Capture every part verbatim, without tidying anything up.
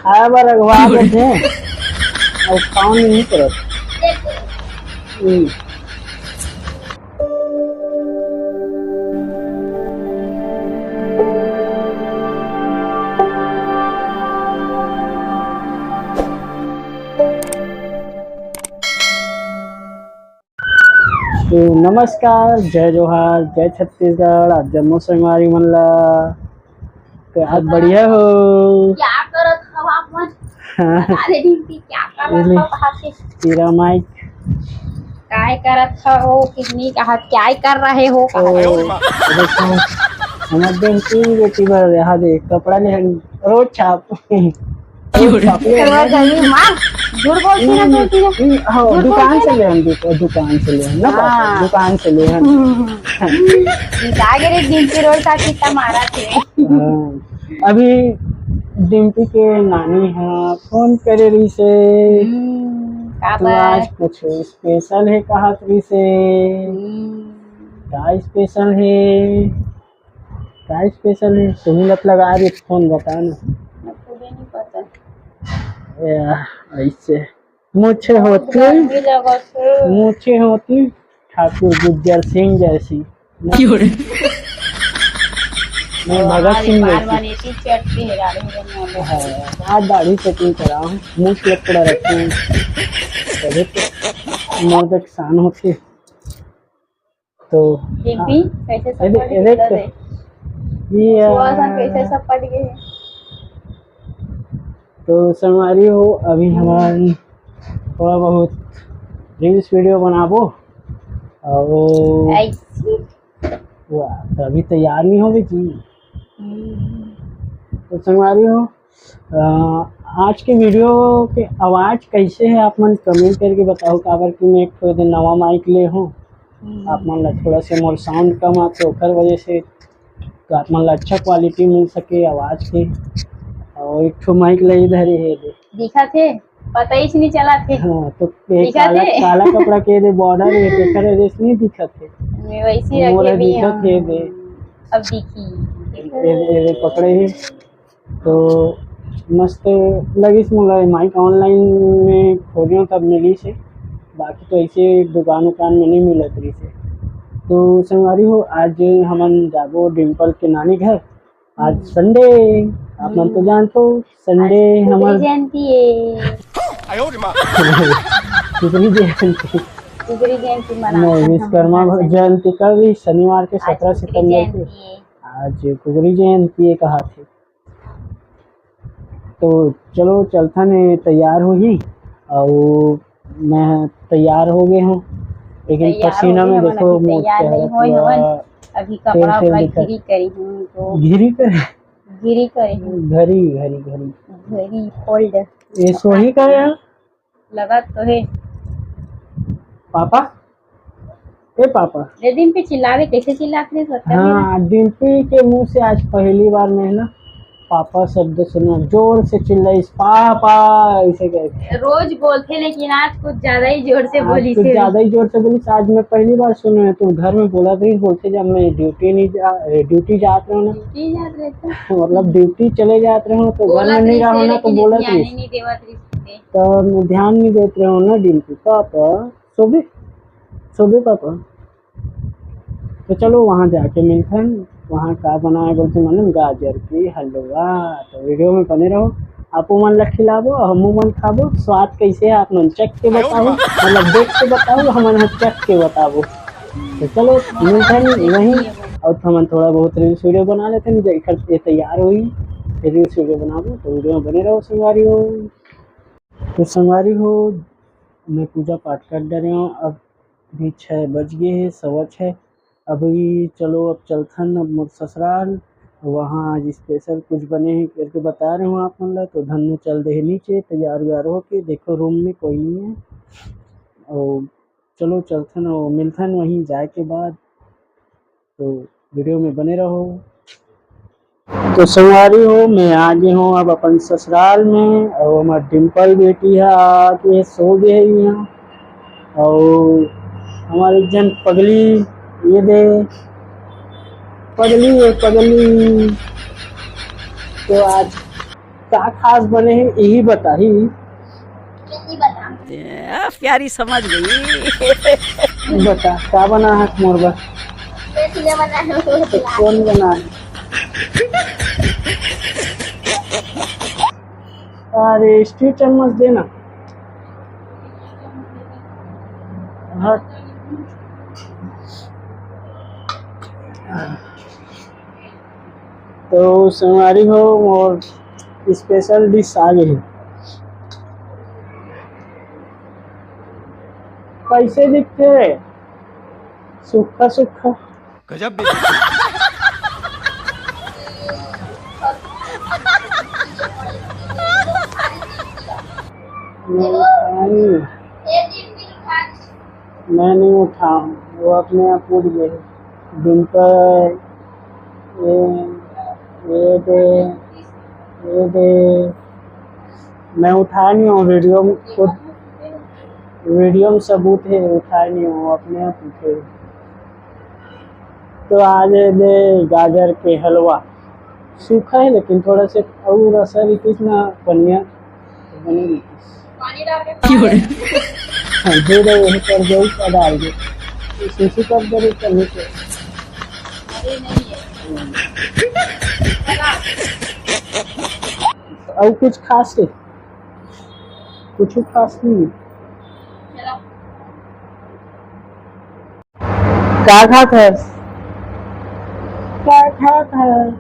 आए बर अगवा देथे। अउ काम नहीं करत। हम्म। तो नमस्कार, जय जोहार, जय छत्तीसगढ़। आप जम्मो संगवारी मन ला, तो आप बढ़िया हो? क्या करत हो आप मन? हाँ। बता दे रिंकी, क्या करत हो? कहाँ के? तेरा माइक। काय करत हो? कितनी कहा, क्या कर रहे हो? कहा ओ, रहे हो? देखो, हमर दिन तीन बेटी बर यहाँ दे, कपड़ा ले हम रोज छाप। करवा जाइए, माँ। झूठ बोलती है, बोलती है। नहीं, हाँ, झूठ दुकान बोलती से है। ले हम, दुक-, दुकान से ले हम, ना पापा, हाँ। दुकान से ले हम। हम्म। जागे रे, डिम्पी रोज का कितना मारा थे। हाँ, अभी डिम्पी के नानी हा फोन करे रहिसे। हम्म, का तो बात? आज कुछ स्पेशल है कहत रहिसे। हम्म। का स्पेशल है? का स्पेशल है? तुम्ही लत लगा रही फोन, बता ना। अब तुझे नहीं पता। ए, ऐसे मुझे होती, गर्मी लगत है। मुझे होती ठाकुर गुज्जर सिंह जैसी। क्यों रे? मैं भगत सिंह बार जैसी। बार एती चटती है, राड़ू रे, मैं बोल। हाँ, आज दाढ़ी सेटिंग कराओ, मुंह पे कपड़ा रखूं, तभी तो मौत एक शान होती। तो देखी, हाँ। कैसे ये देख, सपट ये देख गया तो। ये, सुबह सन आ, कैसे सपट गए। तो संगवारी हो, अभी हमार थोड़ा बहुत reels video बनाबो। और ऐसी। वाह, तो अभी तैयार नहीं होगी जी। हम्म। तो संगवारी हो, अ, आज के video के आवाज कैसे है, आप मन comment करके बताओ, काबर कि मैं एक ठो नवा माइक ले हूँ। हम्म। आप मन ला थोड़ा से मोर sound कम आथे, ओकर वजह से तो आप मन ला अच्छा quality मिल सके आवाज के। और एक ठो माइक ले धरे है दे। दिखत है, पता ही नहीं चला थे। हाँ, तो ये दिखत काला, है? काला कपड़ा के दे border है, तेकर वजह से नहीं दिखत है। मैं वैसे ही मोर रखे भी दिखत हूँ। है दे। अब दिखी। ये, ये, ये पकड़े है। तो मस्त लगिस मोला, माइक online में खोजेंव तब मिलिस हे, बाकी तो ऐसे दुकान उकान में नहीं मिलत रहिस हे। तो संगवारी हो, आज हमन जाबो डिम्पल के नानी घर। आज हम्म। Sunday, आप मन तो हम्म। जानथो, Sunday आज कुकरी हमर जयंती है। कुकरी जयंती। कुकरी जयंती मनाथन नहीं, हम विश्वकर्मा हर साल। जयंती कल भी शनिवार के आज सत्रह कुकरी सितंबर के। जयंती है। आज कुकरी जयंती है कहा थे। तो चलो चलथन, ए तैयार होही, अउ मैं तैयार हो गए हूँ, लेकिन तैयार पसीना हो गए में हवन, देखो अभी मुँह तैयार चेहरा नहीं होए पूरा हवन। अभी तेल कपड़ा तेल वपड़ा दिखत। घिरी करी हूँ तो घिरी कर घिरी करी हूँ। घरी, घरी, घरी। घरी fold। ये सोही का है? लगत तो है। पापा, ए पापा। ए, डिम्पी चिल्लावे, कैसे चिल्लात रहे, पता नहीं हाँ, ना। डिम्पी के मुंह से आज पहली बार मैं ना पापा शब्द सुना, जोर से चिल्लाइस, "पापा", ऐसे करके। रोज बोलथे, लेकिन आज कुछ ज्यादा ही जोर से आज बोलिस कुछ हे। ज्यादा ही जोर से बोलिस। आज मैं पहली बार सुना है, तो घर में बोलत रहिस, बोलथे, "जब मैं duty नहीं जा, ए, duty जात रहे हो ना, duty जात रहे थे। मतलब duty चले जात रहे हो, तो घर में नहीं रहो ना, तो बोलत रहिस।" तो मैं ध्यान नहीं देत रहे हो ना, डिम्पी, पापा, सोबे, सोबे पापा। तो चलो वहाँ जाके मिलथन, वहाँ का बनाए बोलथे मालूम, गाजर की हलवा। तो video में बने रहो, आपो मन ला खिलाबो और हमू मन खाबो। स्वाद कैसे है आप मन चख के बताओ, मतलब देख के बताओ, हमन ह चख के बताबो। तो चलो मिलथन वहीं, और हमन थोड़ा बहुत reels video बना लेथन, जेकर ये तैयार होही, फिर reels video बनाबो। तो video में बने रहो संगवारी हो। तो संगवारी हो, मैं पूजा पाठ कर डरे हूँ, अब भी छः बज गए हैं, सवा छः। अभी चलो, अब चलथन अब मोर ससुराल, वहाँ आज special कुछ बने हैं करके बता रहे हूँ आप मन ला। तो धन्नू चल दे हे नीचे तैयार व्यार होके, देखो room में कोई नहीं है। और चलो चलथन और मिलथन वहीं जाए के बाद। तो video में बने रहो। तो संगवारी हो, मैं आ गए हूँ अब अपन ससुराल में, और हमार डिम्पल बेटी है आके सो गए है यहाँ, और हमारे एक जन पगली, ये दे पगली है पगली। तो आज का खास बने हे, यही बताही। ए, प्यारी समझ गई। बता, का बना है मोर बर? तो कौन बना है? अरे, स्टील चम्मच देना। हाँ। तो संगवारी हो, मोर special dish आ गई। कैसे दिखते? सुक्खा सुक्खा। गजब। मैं नहीं उठाऊँ, वो अपने आप उठ गए। डिम्पल, ये, ये दे, ये दे। मैं उठा नहीं हूँ, वीडियो में खुद, वीडियो में सबूत है, उठा नहीं हूँ, अपने आप उठे। तो आज ये दे गाजर के हलवा, सूखा है लेकिन थोड़ा से और रसा भी कितना पनिया तो बने नहीं। पानी डाल के क्यों रे? हाँ, दे दे, वही कर दे, उसका डाल दे। सुसु कर दे, उसका नीचे। अरे नहीं है। और कुछ खास है? कुछ खास नहीं है। चलो। का खात हस? का खात हस?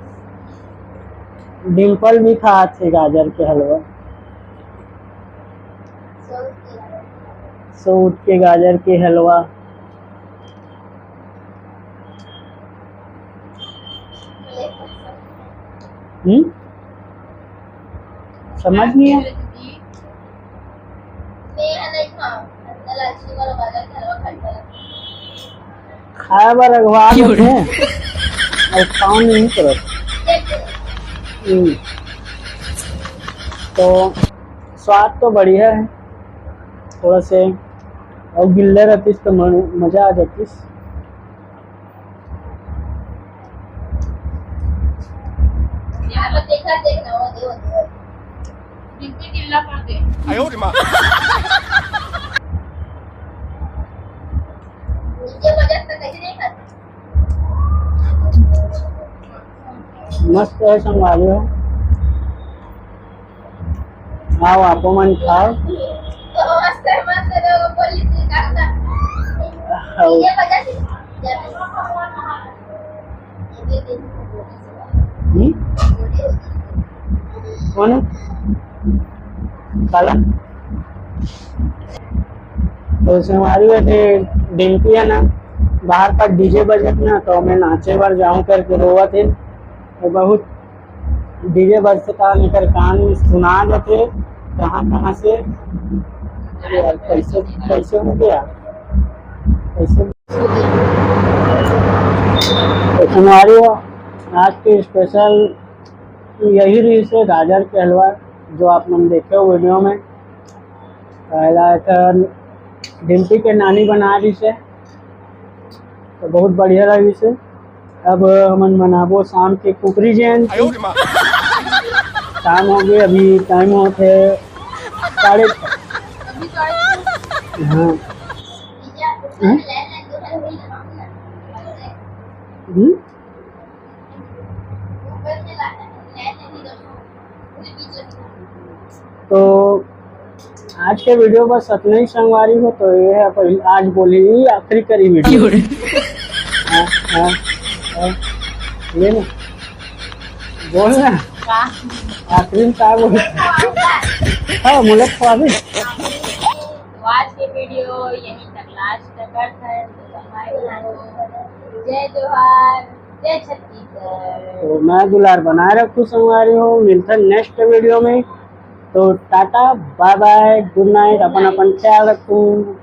डिम्पल भी खात हे गाजर के हलवा। सूट के गाजर के हलवा। हम्म? समझ नहीं है। खाए बर अगवा क्यों रे? लेथे, और काम नहीं करत। हम्म। तो स्वाद तो बढ़िया है, थोड़ा से और गिल्ले रहतीस तो म-, मजा आ जातीस। यहाँ पर देखा, देखना, वो दे, वो दे, वो दे। बिल्कुल गिल्ला कर दे। आयो रे माँ। नीचे बजट तो कैसे नहीं खाते? मस्त है, संभालियो। आओ, आपो मन खाओ। तो मस्त है, मस्त है, तो बोली थी, करता। आओ। ये बजट हम्म? कौन है? काला? तो संगवारी हो, ये डिम्पी है ना, बाहर पर डीजे बजत ना, तो मैं नाचे बर जाऊं करके रोवत हे। तो बहुत डीजे बजत का एकर कान में सुना जाथे, कहाँ कहाँ से। यार, कैसे, कैसे हो गया? कैसे? तो संगवारी हो, आज के special यही रहिस हे गाजर के हलवा, जो आप मन देखे हो वीडियो में। पहला एकर डिम्पी के नानी बना रहिस हे, तो बहुत बढ़िया लगिस हे। अब हमन मनाबो शाम के कुकरी जयंती। शाम हो गई, अभी टाइम होत हे साढ़े छः। हाँ। हाँ? हम्म? तो आज के वीडियो बस अतना ही संगवारी हो, तो ये है पहली, आज बोली ही आखिरी करी वीडियो। हाँ, हाँ, हाँ, ये ना, बोल ना। का? आखिरी में का बोल? हाँ, मुलक ख्वाबी। तो आज के वीडियो यहीं तक लास्ट करत हन। तो संगवारी हो, जय जोहार, जय छत्तीसगढ़। तो मैं दुलार बनाए रखूँ संगवारी हो, मिलथन नेक्स्ट वीडियो में। तो टाटा, बाय बाय, गुड नाइट, अपन अपन ख्याल रखूँ।